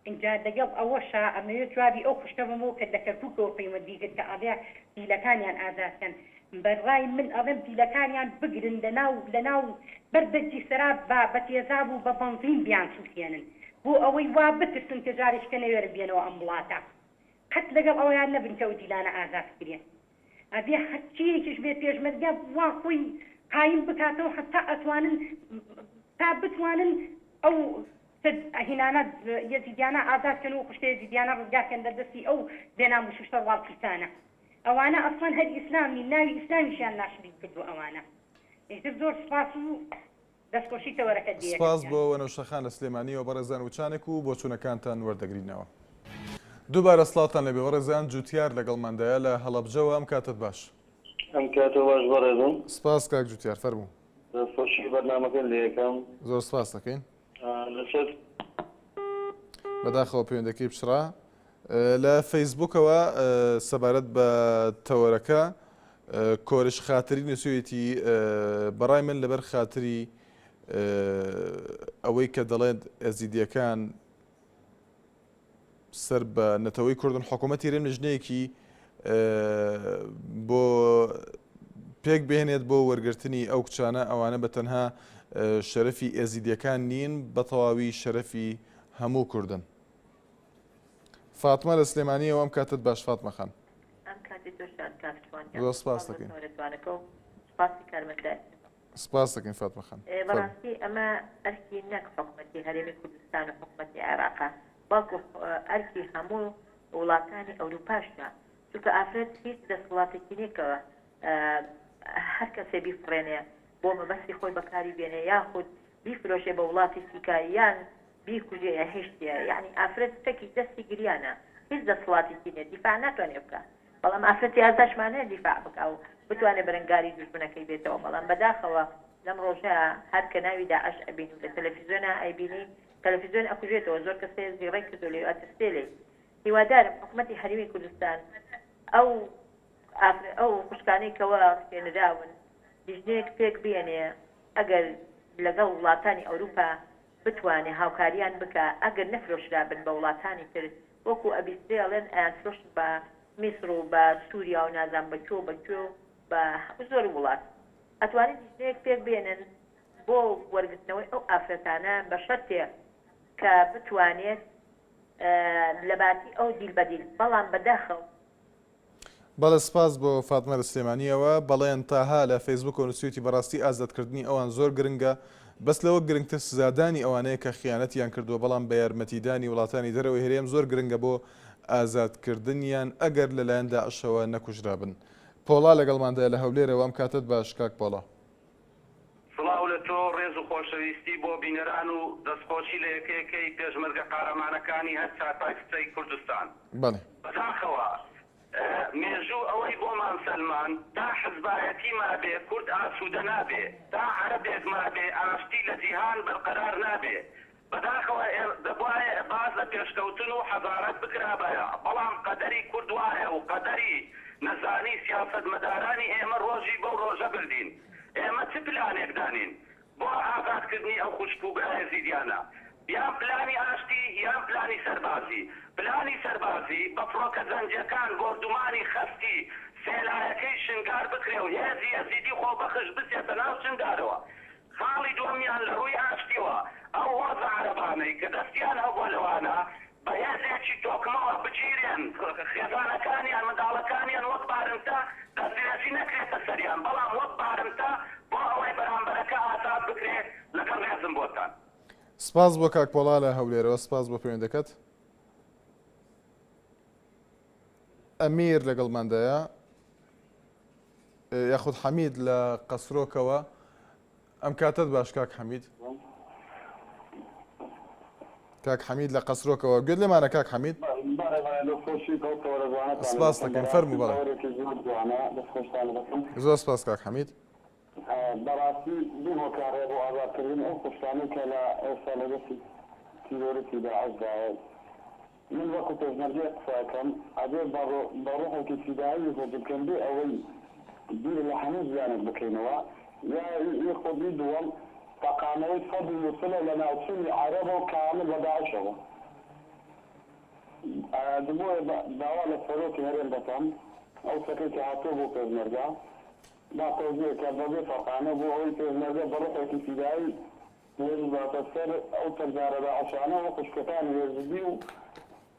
ئینجا لەگەڵ ئەوەشا ئەمەوێ جوابی ئەو خوشکە بەمەوە کە لە کەرکوکەوە پەیوەندی کرد کە ئەڵێ دیلەکانیان ئازاد کەن بەڕای من ئەڵێم دیلەکانیان بگرن لەناو لەناو بەر دەرکی سەراب بە بە تێزاب و بە بەنزین بیان سوتێنن بۆ ئەوەی وا بترسن کە جارێکی کە نەوێرن بێنەوە ئەم وڵاتە قەت لەگەڵ ئەوەیان نەبن کە ئەو دیلانە ئازاد بکرێن ئەبێ هەرچیەکیش بێ پێشمەرگە وا خۆی قایم بکاتەوە هەتا ئەتوانن تا بتوانن ئەو هینانە یەزیدیانە ئازاد کەن و خوشکە یەزیدیانە ڕزگار کەن لە دەستی ئەو بێناموس و شەرواڵ پیسانە ئەوانە ئەسڵەن هەر ئیسلام نین ناوی ئیسلامیشیان ناشرین کردوە ئەوانە ئیتر زۆر سوپاس و دەستخۆشی تەوەرەکەت لێ سپاس یەکەم بۆ گیان. وەنەوشە خان لە سلێمانیەوە بەڕێزان وچانێک و بۆچونەکانتان وەردەگرینەوە. دووبارە سڵاوتان لێبێ بەڕێزان جوتیار لەگەڵماندایە لە هەڵەبجەوە ئەم کاتەت باش. ئەم کاتە باش بەڕێزم. سپاس کاک جوتیار فەرموو. دەستخۆشی بەرنامەکەت لێ ئەکەم. زۆر سپاست دەکەین. لەسەر. بەداخەوە پەیوەندەکەی پچڕا. لە فەیسبووکەوە سەبارەت بە تەوەرەکە کۆرش خاتری نووسیویەتی بەڕای من لەبەر خاتری ئەوەی کە دەڵێت ئێزیدیەکان سەر بە نەتەوەی کوردن حکوومەتی هەرێم لیژنەیەکی بۆ پێک بهێنێت بۆ وەرگرتنی ئەو کچانە ئەوانە بە تەنها شەرەفی ئێزیدیەکان نین بە تەواوی شەرەفی هەموو کوردن. فاتمە لە سلێمانیەوە ئەم کاتەت باش فاتمە خان. ئەم کاتی تۆش شاد کاک شوان گیان. زۆر سپاست سڵاو لە دەکەین. تەوەرە جوانەکە و سپاسی کارمەندانی. سپاست دەکەین فاتمە خان. فەرموو. بەڕاستی ئەمە ئەرکی نەک حکومەتی هەرێمی کوردستان و حکومەتی عێراقە بەڵکو ئەرکی هەموو وڵاتانی ئەوروپاشە چونکە ئافرەت هیچ دەسەڵاتێکی نیە کە هەر کەسێ بیفڕێنێ بۆ مەبەستی خۆی بەکاری بێنێ یاخود بیفرۆشێ بە وڵاتێکی کە یان بیکوژێ یا هیچ شتێ یەعنی ئافرەت چەکی دەستی گریانە هیچ دەسڵاتێکی نیە دیفاع ناتوانێ بکا بەڵام ئافرەتی ئازاشمان هەیە دیفاع بکا و بتوانێ بەرەنگاری دوژمنەکەی بێتەوە بەڵام بەداخەوە لەم ڕۆژە هەر کە ناوی داعش ئەبینی و لە تەلەفیزیۆنا ئەیبینی تەلەفیزیۆن ئەکوژێتەوە زۆر کەس هەیە زیڕەی کردوە لێی و ئەترسێ لێی هیوادارم حکومەتی هەرێمی کوردستان ئەو ئافرە ئەو خوشکانەی کەوا ڕفێنراون لیژنەیەک پێک بێنێ ئەگەر لەگەڵ وڵاتانی ئەوروپا بتوانێ هاوکاریان بکا ئەگەر نەفرۆشرابن بە وڵاتانی تر. وەکو ئەبیسترێ ئەڵێن ئەیانفرۆشن بە میسر و بە سوریا و نازانم بە کوێ و بە کوێ و بە زۆر وڵات. ئەتوانن لیژنەیەک پێک بێنن بۆ وەرگرتنەوەی ئەو ئافرەتانە بە شەرتێ کە بتوانێت لەباتی ئەو دیل بە دیل بەڵام بەداخەوە. بەڵێ سپاس بۆ فاتمە لە سلێمانیەوە. بەڵێن تاها لە فەیسبوکەوە نوسیویەتی بەڕاستی ئازادکردنی ئەوان زۆر گرنگە بەس لەوە گرنگتر سزادانی ئەوانەیە کە خیانەتیان کردووە بەڵام بە یارمەتیدانی وڵاتانی دەرەوەی هەرێم زۆر گرنگە بۆ ئازادکردنیان ئەگەر لەلایەن داعشەوە نەکوژرابن. پۆڵا لەگەڵماندایە لە هەولێرەوە ئەم کاتەت باش کاک پۆڵا. سڵاو لە تۆ، ڕێز و خۆشەویستی بۆ بینەران و دەستخۆشی لە یەکەیەکەی پێشمەرگە قارەمانەکانی هەر چارپارچەی کوردستان. بەڵێ. بەداخەوە مێژوو ئەوەی بۆمان سەلماند تا حزبایەتی مابێ کورد ئاسوودە نابێ، تا عەرەبێک مابێ ئاشتی لە جیهان بەرقەرار نابێ. بەداخەوە دەبوایە باس لە پێشکەوتن و حەزارەت بکرابایە، بەڵام قەدەری کورد وایە و قەدەری نەزانی سیاسەتمەدارانی ئێمە ڕۆژی بەو ڕۆژە بردین. ئێمە چ پلانێک دانین بۆ ئازادکردنی ئەو خوشک و برا ئێزیدیانە؟ یان پلانی ئاشتی یان پلانی سەربازی. پلانی سەربازی بە فڕۆکە جەنگیەکان بۆردومانی خەستی سێلایەکەی شنگار بکرێ و هێزی ئێزیدی خۆبەخش بچێتە ناو شنگارەوە. خاڵی دووەمیان لە ڕووی ئاشتیەوە ئەو هۆزە عەرەبانەی کە دەستیان هەبووە لەوانە بە هێزێکی تۆکمەوە بگیرێن، خێزانەکانیان، منداڵەکانیان وەک بارمتە دەستدرێژی نەکرێتە سەریان، بەڵام وەک بارمتە بۆ ئەوەی بەرامبەرەکە ئازاد بکرێ، لەگەڵ ڕێزم بۆتان. سپاس بۆ کاک پۆڵا لە هەولێرەوە، سپاس بۆ پەیوەندەکەت. ئەمیر لەگەڵماندایە. یاخود حەمید لە قەسرۆکەوە ئەم کاتەت باش کاک حەمید کاک حەمید لە قەسرۆکەوە گوێت لێمانە کاک حەمید سپاس دەکەین فەرموو بەڵێ زۆر سپاس کاک حەمید بەڕاستی دوو هۆکار هەیە بۆ ئازادکردنی ئەو خوشکانەی کە لە ئێستا لە دەستی تیرۆریستی داعشدایە من وەکو پێشمەرگەیەک قسە ئەکەم، ئەبێ بە ڕوحێکی فیدایی هێرش بکەین بێ ئەوەی بیر لە هەموو زیانێک بکەینەوە، یا ی خودی دووەم تەقانەوەی سەدی موسڵە لە ناوچوونی عەرەبە و کامل بە داعشەوە. بۆیە داوا لە سەرۆکی هەرێم دەکەم ئەو چەکەی کە هاتووە بۆ پێشمەرگە با تەوزیع کات بەبێ تەقانەوە بۆ ئەوەی پێشمەرگە بە ڕوحێکی فیدایی هێرش باتە سەر ئەو چەکدارە داعشانە و خوشکەکانی ئێزدی و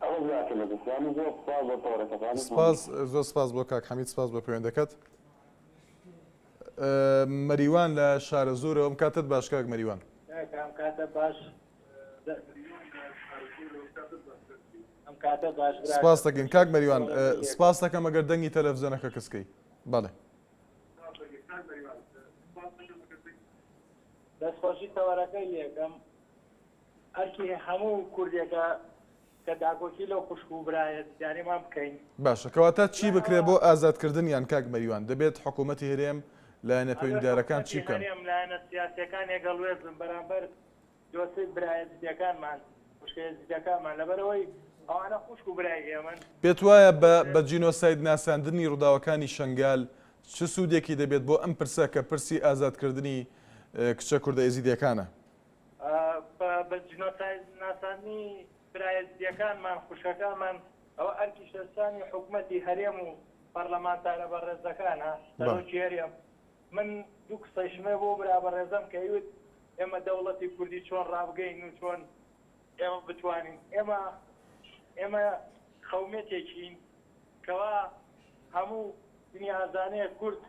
ئەوە زیاتر لە دەستیان زۆر سوپاس بۆ تەوەرەکەتان. سپاس زۆر سپاس بۆ کاک حەمید سپاس بۆ پەیوەندەکەت. مەریوان لە شارەزوورەوە ئەم کاتەت باش کاک مەریوان. کاکە ئەم کاتە باش ئەم کاتە باش براکەم. سپاس دەکەین کاک مەریوان سپاس دەکەم ئەگەر دەنگی تەلەفزیۆنەکە کزکەی بەڵێ. دەستخۆشی تەوەرەکەی لێکەم ئەرکی هەموو کوردێکە کە داکۆکی لەو خوشک و برا ئێزدیانەمان بکەین. باشە کەواتە چی بکرێ بۆ ئازادکردنیان کاک مەریوان؟ دەبێت حکوومەتی هەرێم، لایەنە ئەبێ پەیوەندیدارەکان چی حکومەتی بکەن؟ هەرێم، لایەنە سیاسیەکان یەکهەڵوێست بن بەرامبەر دۆسێی برا ئێزدیەکانمان، خوشکە ئێزدیەکانمان، لەبەرئەوەی ئەوانە خوشک و برای ئێمەن. پێت وایە بە بە جینۆساید ناساندنی ڕووداوەکانی شەنگال چ سوودێکی دەبێت بۆ ئەم پرسە کە پرسی ئازادکردنی کچە کوردە ئێزیدیەکانە؟ بە جینۆساید ناساندنی برا ئێزیدیەکانمان، خوشکەکانمان، ئەوە ئەرکی شەستانی حکومەتی هەرێم و پەرلەمانتارە بەڕێزەکانە، سەرۆکی هەرێم. من دوو قسەیشم هەیە بۆ برا بەڕێزەم کە ئەیوت ئێمە دەوڵەتی کوردی چۆن ڕابگەین و چۆن ئێمە بتوانین ئێمە ئێمە قەومیەتێکین کەوا هەموو دنیا ئەزانێ کورد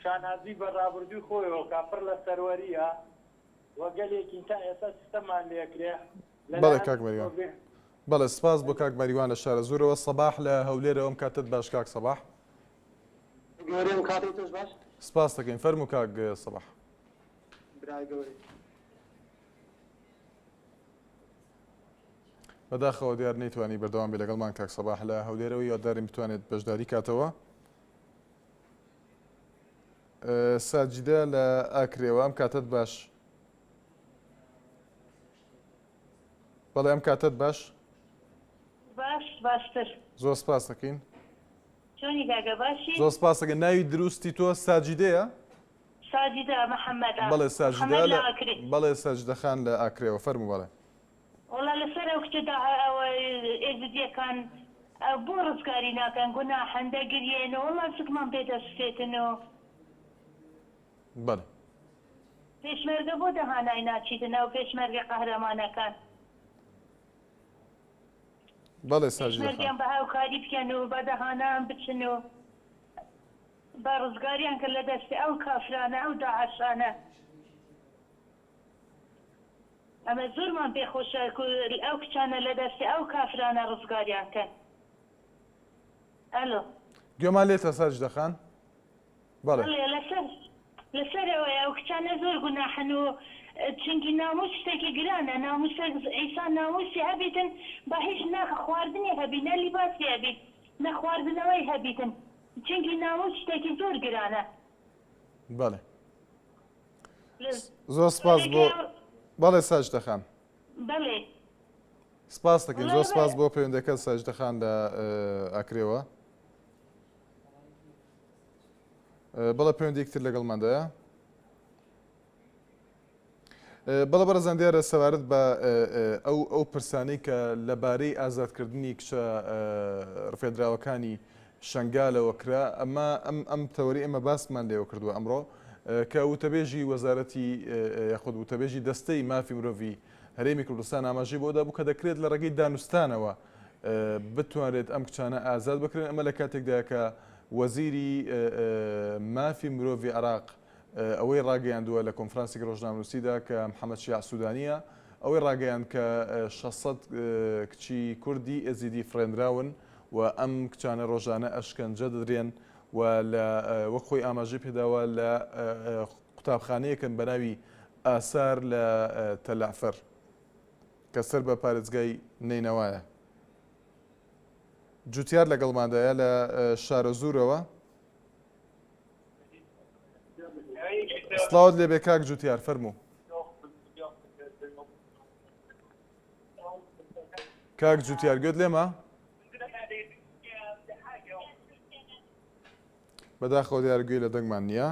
شانازی بە ڕابردووی خۆیەوە کا پڕ لە سەروەریە و گەلێکین تا ئێستا ستەممان لێکرێ بەڵێ کاک مەریوان بەڵێ سپاس بۆ کاک مەریوان لە شارەزوورەوە سەباح لە هەولێرەوە ئەم کاتەت باش کاک سەباح گەورەم کاتەی تۆش باش سپاس دەکەین فەرموو کاک سەباح برای گەورەی بەداخەوە دیار نەیتوانی بەردەوام بێ لەگەڵمان کاک سەباح لە هەولێرەوە یاددارین بتوانێت بەشداری کاتەوە ساجیدە لە ئاکرێوە ئەم کاتت باش بەڵێ ئەم کاتت باش باش باشتر زۆر سپاس دەکەین چۆنی کاکە باشی زۆر سپاس دەکەین ناوی دروستی تۆ ساجیدەیە ساجیدە محەمەد ئا. بەڵێ ساجیدە محەمەد لە لە ئاکرێ. بەڵێ ساجیدە خان لە ئاکرێوە فەرموو بەڵێ. وەڵا لەسەر ئەو کچە دا ئەوە. ئێزدیەکان بۆ ڕزگاری ناکەن گوناحن دەگریێن و وەڵا زگمان پێ دەسوتێتن و. بەڵێ. پێشمەرگە بۆ دەهانای ناچیتن ئەو پێشمەرگە قەهرەمانەکان. بەڵێ ساجدە خان. پێشمەرگەیان بە هاوکاری بکەن و بە دەهانان بچن و با ڕزگاریان کەن لە دەستی ئەو کافرانە ئەو داعشانە. ئەمە زۆرمان پێ خۆشە کو ئەو کچانە لە دەستی ئەو کافرانە ڕزگاریان کەن. ئەلۆ. گوێمان لێتە ساجدە خان. بەڵێ. بەڵێ لەسەر لەسەر ئەوەیە ئەو کچانە زۆر گوناحن و چونکی ناموس شتێکی گرانە ناموسێک ئینسان ناموسی هەبیتن با هیچ نە خواردنی هەبی نە لیباسی هەبیت نە خواردنەوەی هەبیتن چونکی ناموس شتێکی زۆر گرانە. بەڵێ زۆر سپاس بۆ بەڵێ ساجدە خان. بەڵێ. سپاس دەکەین زۆر سپاس بۆ پەیوەندەکەت ساجدە خان لە ئاکرێوە. بەڵێ پەیوەندیەکی تر لەگەڵماندایە. بەڵێ بەڕێزان دیارە سەبارەت بە ئەو ئەو پرسانەی کە لەبارەی ئازادکردنی کچە ڕفێندراوەکانی شنگالەوە کرا ئەمە ئەم ئەم تەوەری ئێمە باسمان لێوە کردووە ئەمڕۆ کە وتەبێژی وەزارەتی یاخود وتەبێژی دەستەی مافی مرۆڤی هەرێمی کوردستان ئاماژەی بۆ دابوو کە دەکرێت لە ڕێگەی دانوستانەوە بتوانرێت ئەم کچانە ئازاد بکرێن، ئەمە لە کاتێکدایە کە وەزیری مافی مرۆڤی عێراق ئەوەی ڕاگەیاندووە لە کۆنفرانسێکی ڕۆژنامەنووسیدا کە محەمەد شیاع سودانییە ئەوەی ڕاگەیاند کە 600 کچی کوردی ئێزیدی فڕێنراون و ئەم کچانە ڕۆژانە ئەشکەنجە دەدرێن و لە وەک خۆی ئاماژەی پێداوە لە قوتابخانەیەکن بە ناوی ئاسار لە تەلەعفەر. کە سەر بە پارێزگای نەینەوایە. جوتیار لەگەڵماندایە لە شارەزوورەوە. سڵاوت لێبێ کاک جوتیار فەرموو. کاک جوتیار گوێت لێمە؟ بەداخەوە دیار گوێی لە دەنگمان نییە.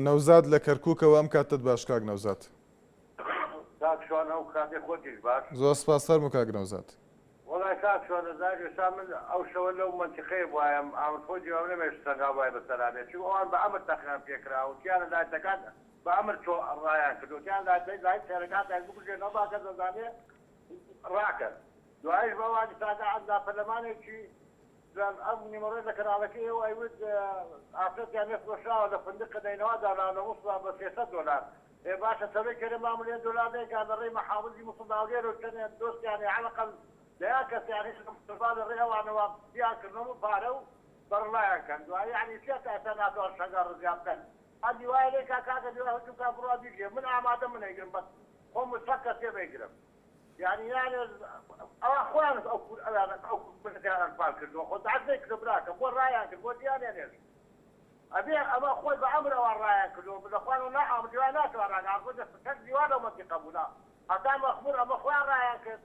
نەوزاد لە کەرکووکەوە ئەم کاتت باش کاک نەوزاد. کاک شوان ئەو کاتەی خۆتیش باش. زۆر سپاس فەرموو کاک نەوزاد. وەڵای کاک شوان دەزانی ئێستا من ئەو شەوە لەو مەنتیقەیە بوایەم ئامر خۆی جواب نەمێشت سەنگاو بای بەسەرا بێت چونکە ئەوان بە ئەمر تەقەیان پێ کرا وتیانە لایتەکان بە ئەمر تۆ ڕایان کرد وتیان لایت لایت سەیارەکانتان بکوژێنەوە با کەس نەزانێ ڕاکەن دوایش بە ئەوانی سادە ئەندا پەرلەمانێکی جا ئەم نیمەڕۆی لە کەناڵەکەی ئێوە ئەیوت ئافرەتیان لێ فرۆشراوە لە فندقە نەینەوا داناوە لە موسڵا بە 300 دۆلار ئێ باشە سەرۆی کەرێ ما ملیۆن دۆلار نەیکا لە ڕێی مەحافزی موسڵ هەولێر و چەنێ دۆستیان هەیە عەلەقەل دەیان کەسیان هەیە لە موسڵا لە ڕێی ئەوانەوە بیان کردنەوە و پارە و بەڕڵایان کەن دوایی یەعنی چیە تا ئێستا ناتوان شەنگال ڕزگار بکەن هەر دیوایە لێی کا کاکە دیوای هجوم کا بڕوا بیگرێ من ئامادەم من ئەیگرم بەس خۆم و سەد کەسێ بەیگرم. یانی یانێ ئەوان خۆیان ئەو کور ئەوان ئەو ملەتیان ئەنفال کردووە خۆ داعش نەیکردووە براکەم بۆ ڕایان کرد بۆ دیانیان هێشت ئەبێ ئەمە خۆی بە ئەمر ئەوان ڕایان کردووە لە خوانەوە نا ئامر دیوان ناتوان ڕاکە ئاخۆ دەست چەک دیوان لەو مەنتیقە بوونە هەتا مەخمور ئەمە خۆیان ڕایان کرد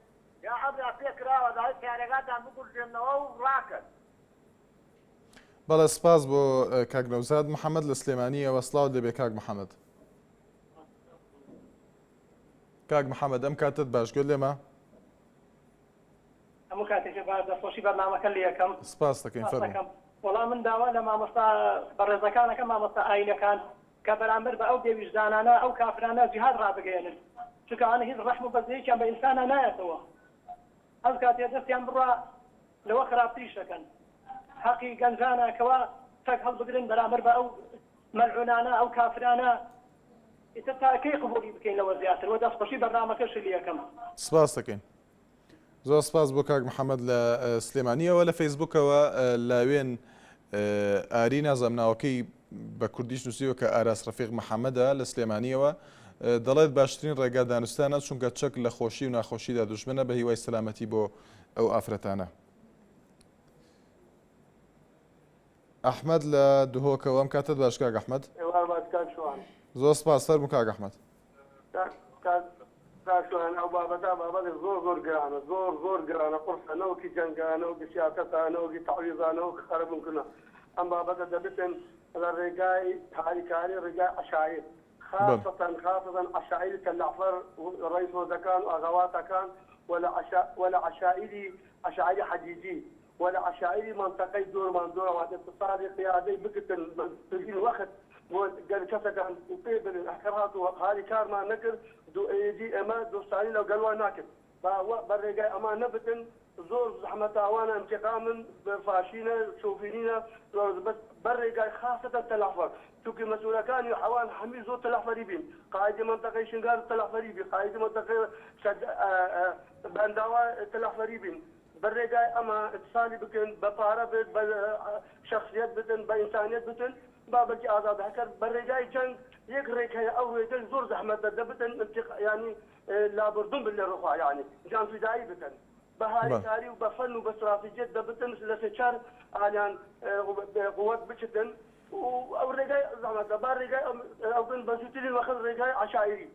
یا ئەمریان پێ کراوە داوای سەیارەکانتان بگورژێننەوە و ڕاکەن. بەڵێ سپاس بۆ کاک نەوزاد محەمەد لە سلێمانیەوە سڵاوت لێبێ کاک محەمەد. کاک محەمەد ئەم کاتەت باش گوێت لێمە؟ هەموو کاتێکی باش دەستخۆشی بەرنامەکە لێ ئەکەم. سپاست دەکەین فەرموو. وەڵا من داوا لە مامۆستا بەڕێزەکان ئەکەم مامۆستا ئاینەکان کە بەرامبەر بە ئەو بێ ویژدانانە ئەو کافرانە جیهاد ڕابگەیەنن چونکە ئەوانە هیچ ڕەحم و بەزەیەکیان بە ئینسانا نایەتەوە هەر کاتێ دەستیان بڕا لەوە خراپتریش ئەکەن هەقی گەنجانە کەوا چەک هەڵبگرن بەرامبەر بە ئەو مەلعونانە ئەو کافرانە ئیتر تا کەی قبوڵی بکەین لەوە زیاتر وە دەستخۆشی بەرنامەکەشی لێ ئەکەم. سپاست دەکەین. زۆر سپاس بۆ کاک محەمەد لە سلێمانیەوە لە فەیسبوکەوە لاوێن ئاری نازانم ناوەکەی بە کوردیش نووسیوە کە ئاراس ڕەفیق محەمەدە لە سلێمانیەوە دەڵێت باشترین ڕێگا دانوستانە چونکە چەک لە خۆشی و ناخۆشیدا دوژمنە بە هیوای سەلامەتی بۆ ئەو ئافرەتانە. ئەحمەد لە دهۆکەوە ئەم کاتەت باش کاک ئەحمەد. ئێوار باش کاک شوان. زۆر سپاس فەرموو کاک ئەحمەد. کاک کاک کاک شوان ئەو بابەتە بابەتێک زۆر زۆر گرانە زۆر زۆر گرانە قورسە نەوەکی جەنگە نەوەکی سیاسەتە نەوەکی تەعویزە نەوەکی قەرەبوونکردنە ئەم بابەتە دەبێتن لە ڕێگای هاریکاری ڕێگای عەشایر بەڵێ. خاسەتەن خاسەتەن عەشایری تەلەعفەر و ڕەیس هۆزەکان و ئاغاواتەکان. و لە عەشا و لە عەشائیری عەشائیری حەجیجی و لە عەشائیری مەنتەقەی دۆرمان دۆرەوان ئیتسالی قیادەی بگرتن بە وەخت بۆ گەل کەسەکان و پێ بلن ئەکەر هاتوو هاریکارمان نەکرد دو ئێدی ئێمە دۆستانی لە گەلوان ناکرد با وە بە رێگای ئەمان نەبتن زۆر زەحمەتە ئەوانە ئنتقامن فاشینە شۆفینینە زۆر بەس بە رێگای خاسەتەن تەلەعفەر چونکی مەسئولەکانی ئەوان هەمی زۆر تەلەعفەری بین قائیدی مەنتەقەی شنگال تەلەعفەری بی قائیدی مەنتەقەی شەد بەنداوا تەلەعفەری بین بە رێگای ئەمە ئتصالی بکەن بە پارە بێت بە شەخسیەت بتن بە ئینسانیەت بتن با بەلکی ئازاد هەکەر بە رێگای جەنگ یەک رێک هەیە ئەو رێگەش زۆر زەحمەتە دەبتن یانی لابردن بن لە ڕخوا یانی جان فیدایی بکەن بە هاریکاری و بە فەن و بە ستراتیجیەت دەبتن لە سێ چار ئالیان قوت بچتن و ئەو ڕێگای زەحمەتە با ڕێگای ئەو بن بە زووترین وەخت ڕێگای عەشایری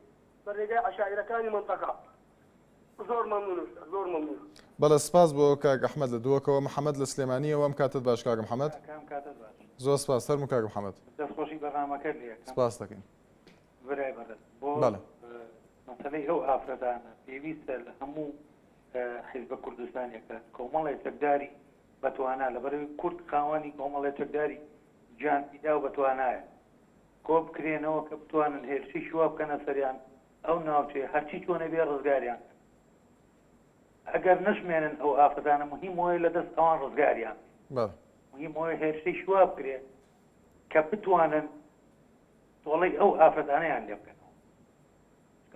بە ڕێگای عەشایرەکانی مەنتەقە زۆر مەمنون زۆر مەمنون. بەڵێ سپاس بۆ کاک ئەحمەد لە دهۆکەوە، محەمەد لە سلێمانییەوە ئەم کاتەت باش کاک محەمەد. کام کاتت باش. زۆر سپاس فەرموو کاک محەمەد. دەستخۆشی بەرنامەکەت لێ ئەکەم. سپاست دەکەین. برای بەڕێز بۆ بەڵێ. مەسەلەی ئەو ئافرەتانە پێویستە لە هەموو حیزبە کوردستانیەکان کۆمەڵێ چەکداری بەتوانا لەبەرئەوەی کورد خاوەنی کۆمەڵێ چەکداری گیانفیدا و بەتوانایە کۆبکرێنەوە کە بتوانن هێرشێکی وا بکەنە سەریان ئەو ناوچەیە هەرچی چۆنە بێ ڕزگاریان کەن ئەگەر نەشمێنن ئەو ئافرەتانە مهم وایە لە دەست ئەوان ڕزگاریان بەڵێ. مهم وایە هێرشێکی وا بکرێ کە بتوانن تۆڵەی ئەو ئافرەتانەیان لێ بکەنەوە.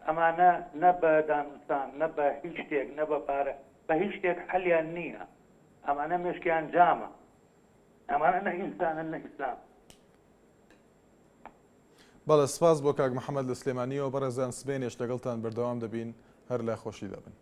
ئەمانە نە بە دانوستان، نە بە هیچ شتێک، نە بە پارە، بە هیچ شتێک حەلیان نییە. ئەمانە مێشکیان جامە. ئەمانە نە ئینسانن نە ئیسلام. بەڵێ سپاس بۆ کاک محەمەد لە سلێمانییەوە، بەڕێزان سبەینێش لەگەڵتان بەردەوام دەبین، هەر لە خۆشیدا بن.